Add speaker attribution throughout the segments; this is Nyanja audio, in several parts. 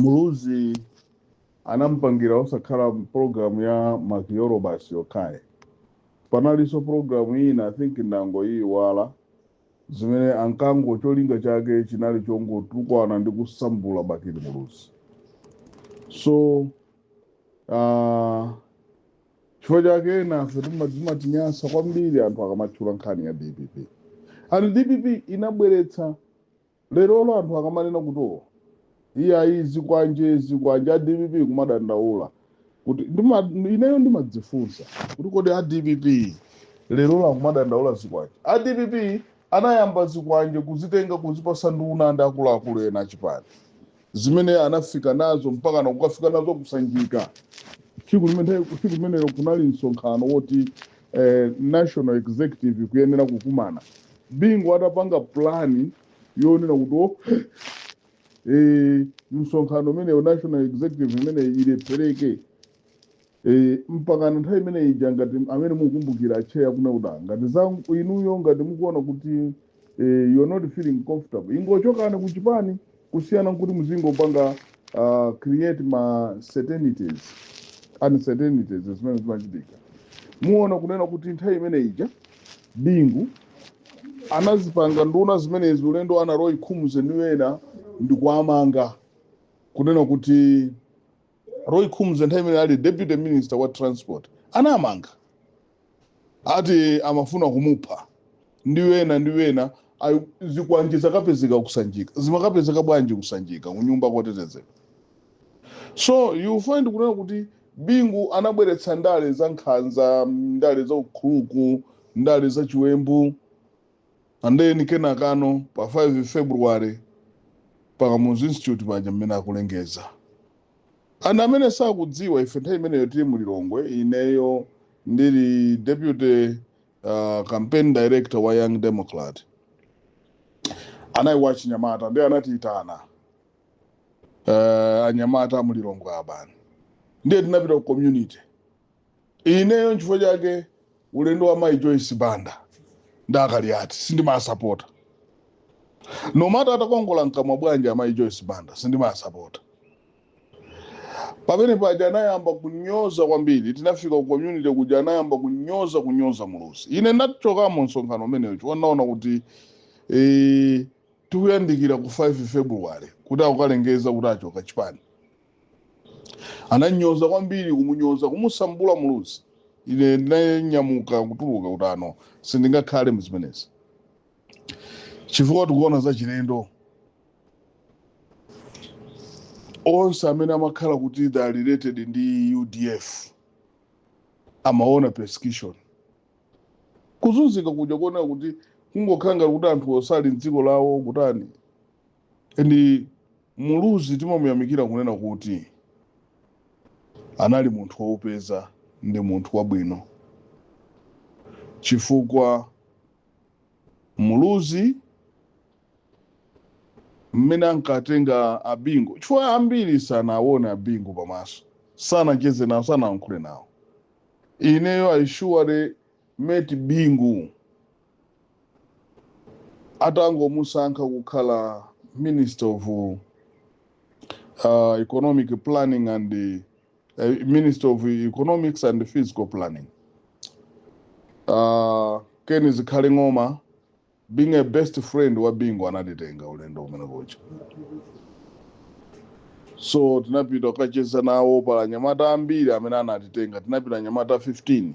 Speaker 1: Muluzi anampangira osakhala program ya Makiyolobasi yokhayi, panalinso program ina, I think ndangoyiwala, zimene ankango cholinga chake chinali chongotukwana ndi kusambula Bakili Muluzi. So chifukwa chake nafe timatinyansa kwambiri anthu akamatchula nkhani ya DPP. And DPP inabweretsa lerolo anthu akamanena kuti, "Oh, iyayi, zikwanje, zikwanje," a DPP kumadandaula kuti ineyo ndimadzifunsa kuti kodi a DPP lerolo akumadandaula zikwanje? A DPP anayamba zikwanje kuzitenga kuzipasa nduna ndi akuluakulu ena achipani, zimene anafika nazo mpaka nakukafika nazo kusanjika. Tsiku limenelo kunali msonkhano woti national executive kuyenera kukumana. Bingu atapanga plan yonena kuti, oh, msonkhano umenewo, national executive imene ilephereke, mpaka nthawi imene ija, ngati amene mukumbukira, acheya kuna kuti, "Ah, ngati za inuyo, ngati mukuona kuti you are not feeling comfortable, ingochokani kuchipani," kusiyana nkuti muzingopanga create ma certainties, uncertainties zimene zimachitika. Muona kunena kuti nthawi imene ija Bingu anazipanga nduna zimenezi ulendo ana Roy Khumze ndi ena ndikuamanga, kunena kuti Roy Khumze nthawi imene ali deputy minister wa transport anamanga, ati amafuna kumupha, ndi wena ndi wena. Zikwanje zakapezeka kusanjika. Zimakapezeka bwanji kusanjika kunyumba kotetezeka? So you find kunena kuti Bingu anabweretsa ndale za nkhanza, ndale za ukhuluku, ndale za chiwembu. And then kenakano pa 5 February pa Kamuzu Institute paja mmene akulengeza, anthu amene sakudziwa, ife nthawi imeneyo tili mu Lilongwe, ineyo ndili deputy campaign director wa Young Democrat, anayi wa chinyamata, ndi anatiyitana anyamata mu Lilongwe abani, ndiye tinapita ku community. Ineyo nchifukwa chake ulendo wa Mayi Joyce Banda ndakaliati sindimasapota, no matter atakongola mkamwa bwanji amayi Joyce Banda, sindimasapota. Pamene paja anayamba kunyoza kwambiri. Tinafika ku community kuja, anayamba kunyoza Muluzi. Ine ndachokamo msonkhano umenewo chifukwa ndaona kuti tikuyandikira ku 5 February kuti akukalengeza kuti achoka chipani. Ananyoza kwambiri, kumunyoza, kumusambula Muluzi. Ine ndinanyamuka kutuluka kuti ano sindingakhale mzimenezi chifukwa tikuona za chilendo. Onse amene amakhala kuti they are related ndi UDF amaona persecution, kuzunzika kuja, kuonera kuti kungokhala ngati kuti anthu osali mdziko lawo kutani. And Muluzi timamuyamikira kunena kuti anali munthu woupeza ndi munthu wabwino, chifukwa Muluzi mmene ankatenga abingu, chifukwa ambiri sanaone abingu pamaso, sanacheze nawo, sanayankhule nawo. Ineyo I surely met Bingu atangomusankha kukhala minister of economic planning and minister of economics and physical planning. Ken Zikhale Ng'oma, being a best friend wa Bingu, anatitenga ulendo umene kuja. So tinapita kukacheza nawo. Pala anyamata ambiri amene anatitenga, tinapita anyamata 15.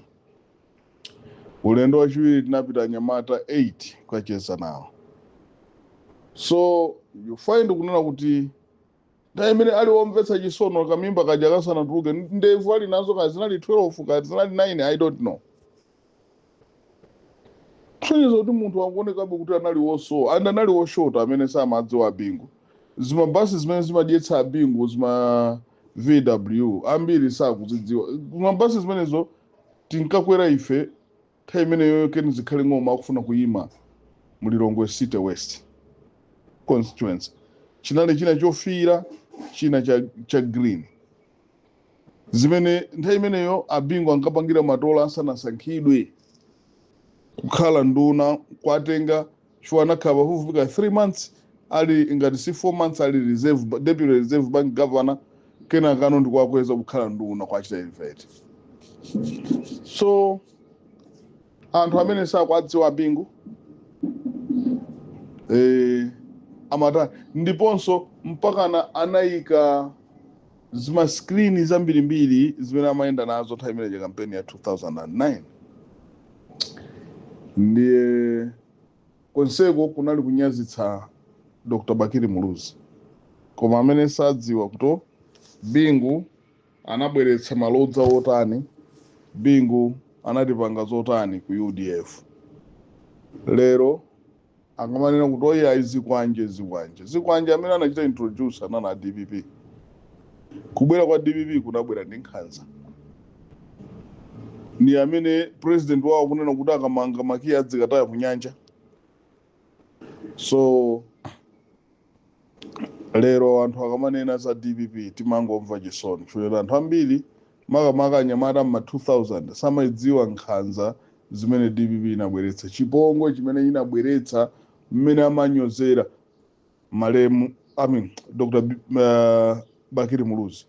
Speaker 1: Ulendo wachiwiri tinapita anyamata 8 kukacheza nawo. So you find kunena kuti nthawi imene ali womvetsa chisono, kamimba kaja kasanatuluke, ndevu ali nazo, kaya zinali 12, kaya zinali 9, I don't know, kusonyeza kuti munthu akuonekabe kuti anali wosowa and anali woshota. Amene samadziwa abingu, zimabasi zimene zimadyetsa abingu, zima VW, ambiri sakuzidziwa zimabasi zimenezo. Tinkakwera ife nthawi imeneyo Ken Zikhale Ng'oma akufuna kuyima mu Lilongwe City West constituency. Chinali china chofiira, china cha green, zimene nthawi imeneyo abingu ankapangira matola asanasankhidwe kukhala nduna, kwatenga chifukwa anakhala pafupifupi 3 months Ali ngati si 4 months ali deputy Reserve Bank governor, kenakano ndikuwakweza kukhala nduna, kwachita elevate. So anthu amene sakuadziwa Bingu amatani. Ndiponso mpakana anayika zima screen zambirimbiri zimene amayenda nazo nthawi imeneyi, kampeni ya 2009. Ndiye konseko kunali kunyazitsa Dr Bakili Muluzi. Koma amene sadziwa kuti Bingu anabweretsa malodza otani, Bingu anatipanga zotani ku UDF, lero akamanena kuti oyi, zikwanje, zikwanje, zikwanje, amene anachita introduce anana a DPP. Kubwera kwa DPP kunabwera ndi nkhanza. Ni amene president wawo kunena kuti akamanga makiyi adzikataya ku nyanja. So lero anthu akamanena za DPP timangomva chisoni, chifukwa anthu ambiri, makamaka anyamata mma 2000, samadziwa nkhanza zimene DPP inabweretsa, chipongwe chimene inabweretsa, mmene amanyozera malemu, I mean, Dr Bakili Muluzi.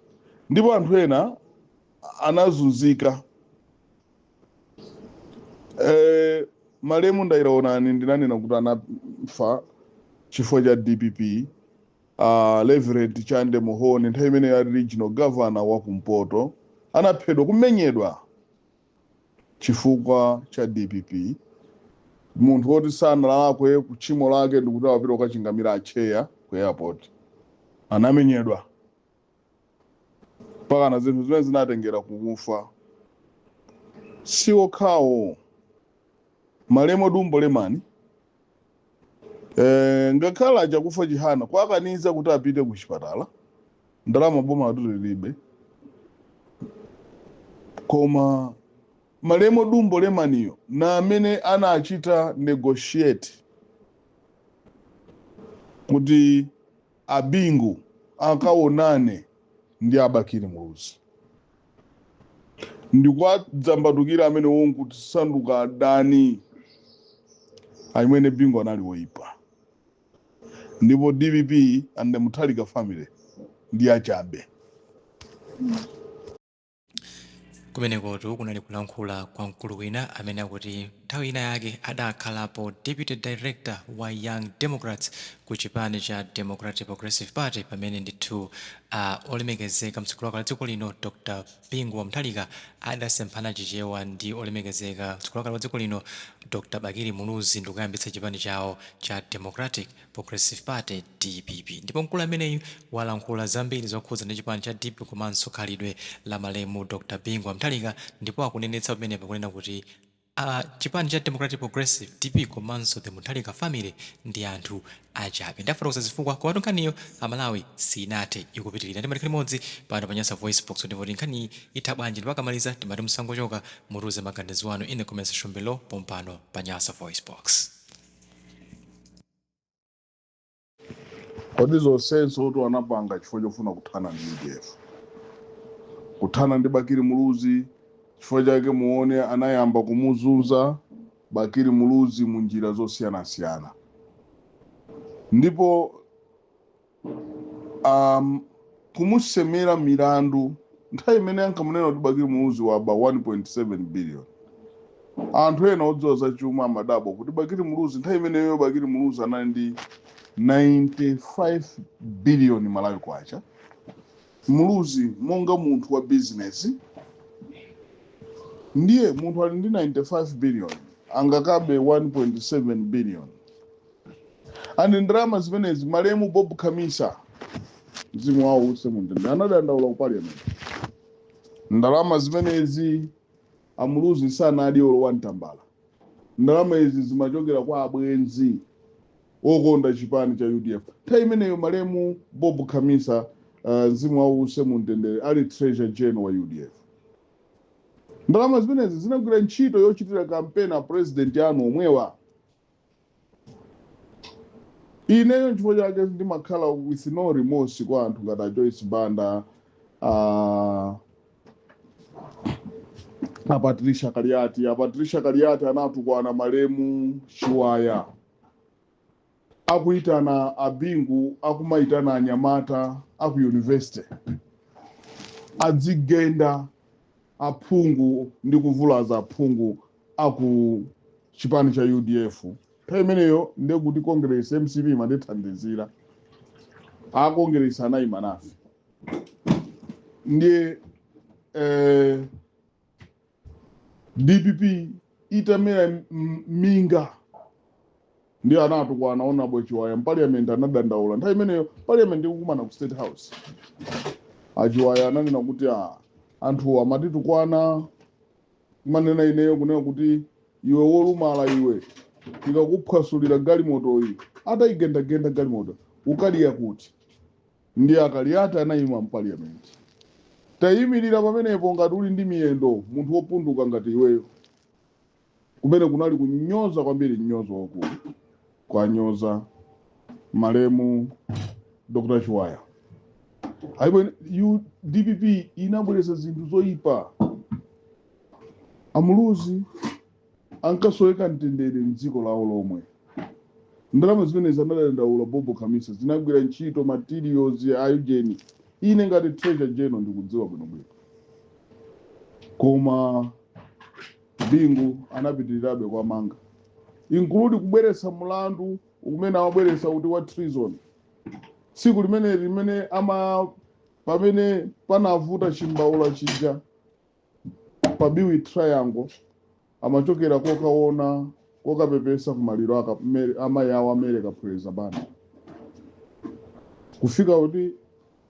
Speaker 1: Ndipo anthu ena anazunzika. Malemu Ndairaonani ndinanena kuti anafa chifukwa cha DPP. Reverend Chande Muhoni, nthawi imene ali regional governor wa kumpoto, anaphedwa, kumenyedwa chifukwa cha DPP. Munthu woti sanalakwe, kutchimo lake ndikuti awapita kukachingamira acheya ku airport, anamenyedwa mpaka zinthu zimene zinatengera kukufa. Si okhawo, malemu Dumbo Lemani, ngakhale achakufa Chihana kwakaniza kuti apite ku chipatala, ndalama boma lilibe. Koma malemu Dumbo Lemaniyo na amene anachita negotiate kuti abingu akaonane ndi abakili Muluzi, ndikuwadzambatukira amene wonkuti sanduka adani. Amene Bingu anali woipa, ndipo DPP and the Mutharika family ndi achabe.
Speaker 2: Kumenekotu kunali kulankhula kwa mkulu wina amene akuti nthawi ina yake adakhalapo deputy director wa Young Democrats ku chipani cha Democratic Progressive Party, pamene ndithu olemekezeka mtsogoleri wa dziko lino Dr Bingu wa Mutharika adasemphana Chichewa ndi olemekezeka mtsogoleri wa dziko lino Dr Bakili Muluzi ndikuyambitsa chipani chawo cha Democratic Progressive Party, DPP. Ndipo mkulu ameneyu walankhula zambiri zokhudza ndi chipani cha DPP komanso khalidwe la malemu Dr Bingu wa Mutharika. Ndipo akunenetsa pamenepa kunena kuti chipani cha Democratic Progressive, DP, komanso the Mutharika family ndi anthu achabe. Ndafotokoza zifukwa, komatu nkhaniyo, Amalawi, sinathe, ikupitirira. Ndimati limodzi pano pa Nyasa Voice Box kuti nkhani itha bwanji. Ndipo akamaliza timati musangochoka, mutiuze maganizo anu in the comment section below pompano pa Nyasa Voice Box.
Speaker 1: Kodi zonsenso kuti anapanga chifukwa chofuna kuthana ndi UDF, kuthana ndi Bakili Muluzi? Chifukwa chake muone anayamba kumuzunza Bakili Muluzi mu njira zosiyanasiyana. Ndipo kumusemera milandu nthawi imene ankamunena kuti Bakili Muluzi waba 1.7 billion, anthu ena odziwa za chuma amadabwa kuti Bakili Muluzi nthawi imeneyo, Bakili Muluzi anali ndi 95 billion Malawi kwacha. Muluzi monga munthu wa business, ndiye munthu ali ndi 95 billion angakabe 1.7 billion? And ndalama zimenezi, malemu Bob Khamisa, mzimu wawo use mumtendere, anadandaula ku parliament, ndalama zimenezi amuluzi sanali olowa mtambala. Ndalama izi zimachokera kwa abwenzi okonda chipani cha UDF. Nthawi imeneyo malemu Bob Khamisa, mzimu wawo use mumtendere, ali treasurer general wa UDF. Ndalama zimenezi zinagwira ntchito yochitira kampeni a president anu omwewa. Ineyo nchifukwa chake ndimakhala with no remorse kwa anthu ngati a Joyce Banda, a Patricia Kaliati. A Patricia Kaliati anatukwana malemu Chiwaya. Akuitana abingu, akumaitana anyamata aku university adzigenda aphungu ndi kuvulaza aphungu aku chipani cha UDF. Nthawi imeneyo ndekuti Congress, MCP imatithandizira, a Congress anayima nafe. Ndiye DPP itamera minga, ndiye anatukwana Honorable Chiwaya m'parliament, anadandaula. Nthawi imeneyo parliament ikukumana ku State House. Achiwaya ananena kuti anthu amatitukwana, kumanena ineyo, kunena kuti, "Iwe wolumala iwe, tikakuphwasulira galimotoyi, atayigendagenda galimoto, ukaliya kuti?" Ndiye akaliyati anayima m'parliament, "Tayimirira pamenepo ngati uli ndi miyendo, munthu wopunduka ngati iweyo." Kumene kunali kunyoza kwambiri, mnyozo wakulu kwanyoza malemu Dr Chiwaya. Aibo, DPP inabweretsa zinthu zoyipa. Amuluzi ankasoweka mtendere mdziko lawo lomwe. Ndalama zimene zanadandaula Bobo Khamisa zinagwira ntchito materials a eugene. Ine ngati treasurer general ndikudziwa bwinobwino, koma Bingu anapitirirabe kwamanga, include kubweretsa mulandu umene amabweretsa kuti wa treason. Tsiku limene limene ama pamene panavuta chimbaula chija pa Biwi Triangle, amachokera kokaona, kokapepesa kumaliro aka amayi awo America Praise Banda. Kufika kuti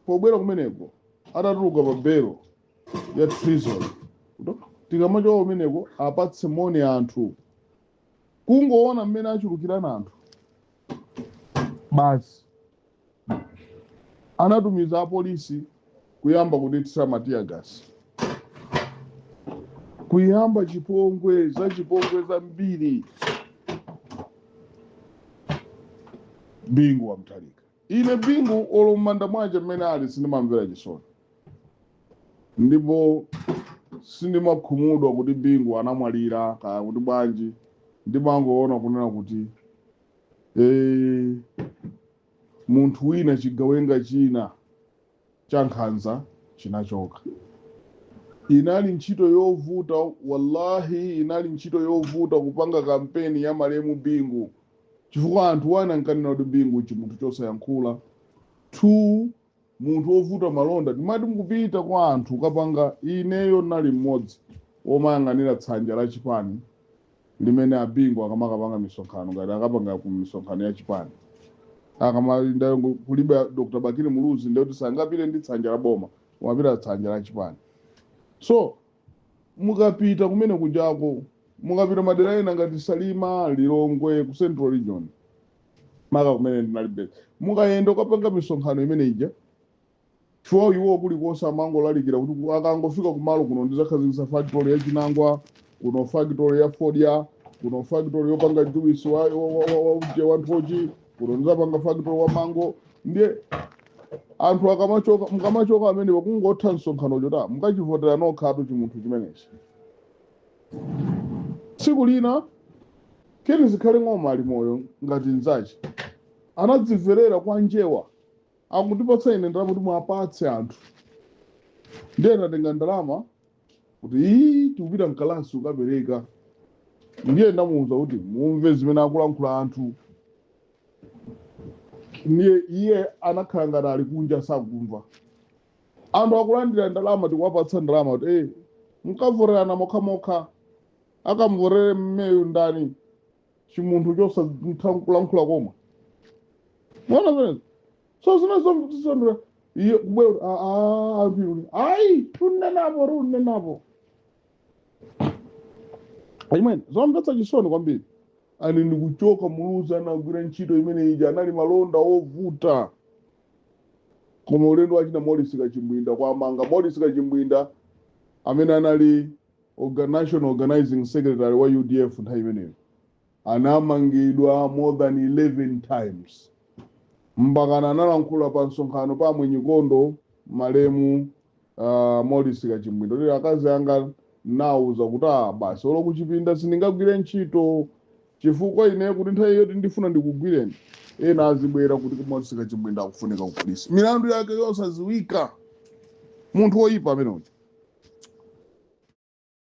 Speaker 1: pobwera kumeneko atatuluka pa belo ya treason, tikamachoka kumeneko apatse moni anthu, kungoona mmene achulukirana anthu basi, anatumiza apolisi kuyamba kutithira ma tear gas, kuyamba chipongwe, za chipongwe zambiri. Bingu wa Mutharika, ine Bingu olo m'manda mwache mmene ali sindimamvera chisoni, ndipo sindimakhumudwa kuti Bingu anamwalira kaya kuti bwanji. Ndimangoona kunena kuti munthu wina, chigawenga china cha nkhanza chinachoka. Inali ntchito yovuta, wallahi, inali ntchito yovuta kupanga kampeni ya malemu Bingu, chifukwa anthu wana ankanena kuti Bingu chimunthu chosayankhula, two, munthu wovuta malonda. Timati mukupita kwa anthu ukapanga, ineyo nali mmodzi womayang'anira tsanja la chipani limene abingu akamakapanga misonkhano, ngati akapanga ku misonkhano ya chipani, akamalinda kulibe Dr Bakili Muluzi, ndekuti sangapite ndi tsanja la boma, umapita tsanja la chipani. So mukapita kumene kujako, mukapita madera ena ngati Salima, Lilongwe, ku Central Region maka kumene ndinalibe, mukayenda ukapanga misonkhano imene ija, chifukwa iwo kulikonse amangolalikira kuti akangofika kumalo kuno, "Ndizakhazikitsa factory ya chinangwa kuno, factory ya fodya kuno, factory yopanga juice wa nthochi kuno, ndizapanga factory wa mango." Ndiye anthu akamachoka, mukamachoka amene kungotha msonkhano chota, mukachivotera nokhatu chimunthu chimenechi. Tsiku lina Ken Zikhale Ng'oma ali moyo ngati mnzache, anadzimverera kwa njewa, akundipatsa ine ndalama kuti mwapatse anthu. Ndiye ndatenga ndalama kuti ii, tikupita mkalasi ukapereka. Ndiye ndamuwuza kuti mumve zimene akulankhula anthu. Ndiye iye anakhala ngati ali kunja, sakumva. Anthu akulandira ndalama, tikuwapatsa ndalama kuti mukavoterana mokhamokha, akamvotere mmeyu ndani, chimunthu chosatha kulankhula komwe. Mwana zimenezo, so zinezo iye kubwera, anthu ayi, tunenapo tunenapo imene zomvetsa chisoni kwambiri. Ani ndikuchoka Muluzi anagwira ntchito imene ija, anali malonda ovuta. Koma ulendo wachina Morris Kachimbwinda kwamanga Morris Kachimbwinda amene anali national organizing secretary wa UDF nthawi imeneyo, anamangidwa more than 11 times, mpakana analankhula pa msonkhano pa Mwenyikondo malemu Morris Kachimbwinda kuti, "Akazi anga nawuza kuti basi, olo kuchipinda sindingagwire ntchito, chifukwa ine kuti nthawi yoti ndifuna ndikugwireni." Ena azibwera kuti kumatsika Chimwendo akufunika ku polisi, milandu yake yosaziwika. Munthu woyipa amene uja.